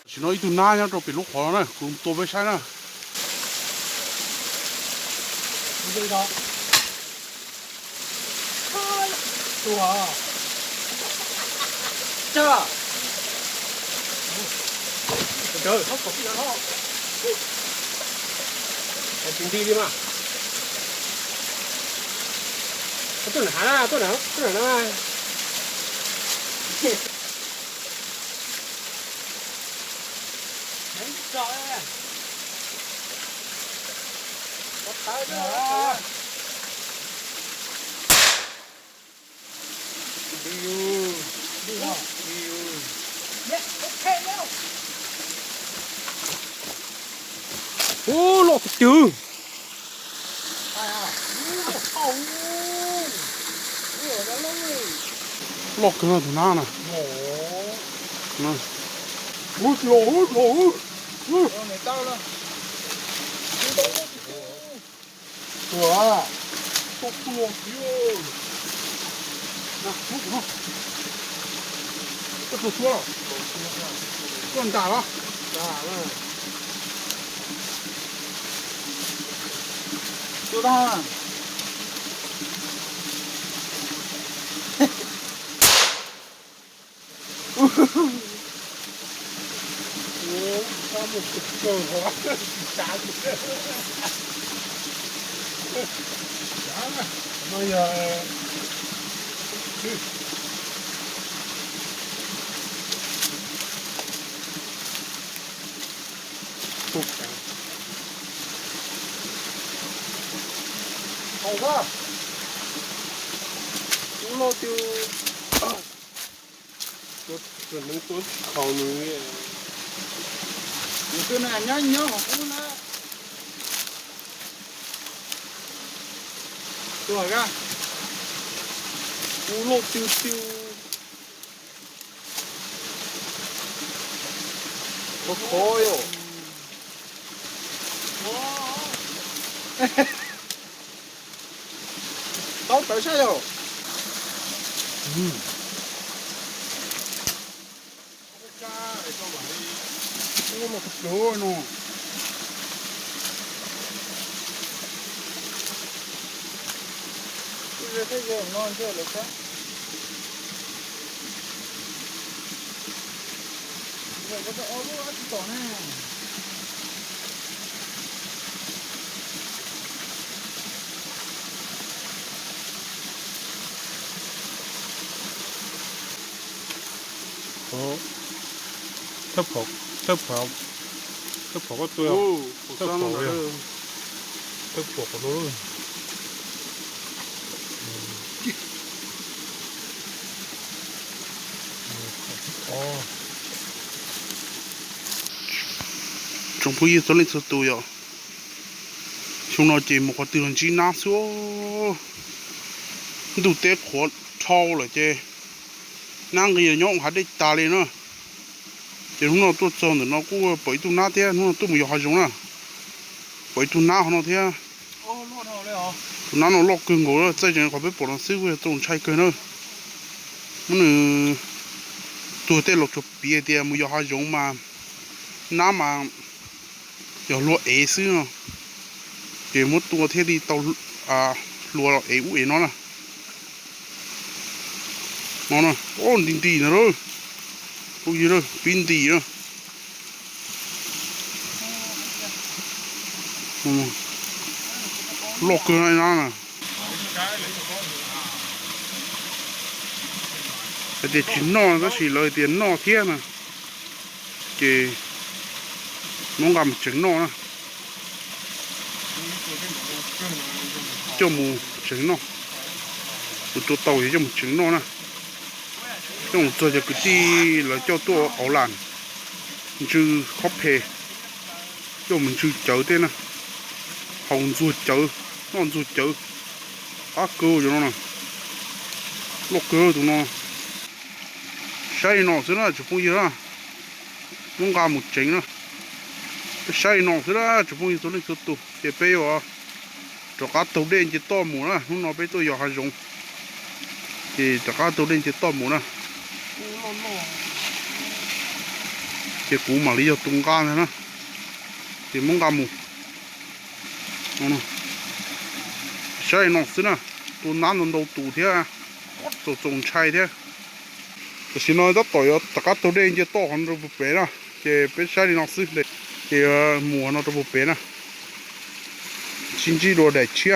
Tam sim no ib tug nab nyob rau pem lub qhov no na, kuv tua peb saib na. Ub, loj tiag tiag. Loj kawg no tus nab na. Tuaj nram los. Ub, loj tiag. Tus neeg tuaj khaus nws, nws twb na nyob nyob hauv qub na. Tus hais, ub, loj tiag tiag. Khov khov yom. Tau tawv saib yom. Ub, loj kawg no. Thawj pom, thawj pom, thawj pom koj tua, thawj pom, thawj pom qhov no. Tsoom phooj ywg txhua leej txhua tus yom, xyoo no ces mus qhov twg los ntsib nab xwb. Ntuj teb qhuav dhau lawm ces nab nqis nyob hav dej tas li na. Ces hnub no tuaj txog ntawm no kuj pom ib tug nab thiab, hnub no tuaj mus yos hav zoov na, pom ib tug nab hauv no thiab. Tus nab no loj kawg nkaus, txaij zeeg qhov peb pom no xwb kuj yog txaus ntshai kawg na. Muab nws tuag tej los tsuas piav tias mus yos hav zoov mas nab mas yog hlua ev xwb no, ces muab tua thiaj li tau hlua los ev ub ev no na. No na, o, nti nti no, phooj ywg, pib nti na. Loj kawg na. Hais tias tsis noj tab sis lawv tias noj thiab na, ces muab nqa mus tsev noj na. Coj mus tsev noj, tus tua tau ces coj mus tsev noj na. Coj mus txog cov kwv tij lawv coj tuaj auv lam, ntsw khob phe, coj mus ntsw cawv tej na, haus ntxuag cawv, noj ntxuag cawv. Qab kawg cov no na, loj kawg tus no. Saib li no xwb na tsoom phooj ywg na, muab nqa mus tsev na. Peb saib li no xwb na tsoom phooj ywg txhua leej txhua tus, ces peb yuav rov qab taug dej nce toj mus na. Hnub no peb tuaj yos hav zoov, ces rov qab taug dej nce toj mus na. Ces kuv mam li yog tus nqa ntag na, ces muab nqa mus. Saib li no xwb na, tus nab ntau ntau tus thiab, txaus txaus ntshai thiab. Tam sim no tab tom yuav rov qab taug dej ncia toj qhov no rau puag pem na, ces peb saib li no xwb, ces mus qhov no rau puag pem na, sib ntsib dua daim tshiab.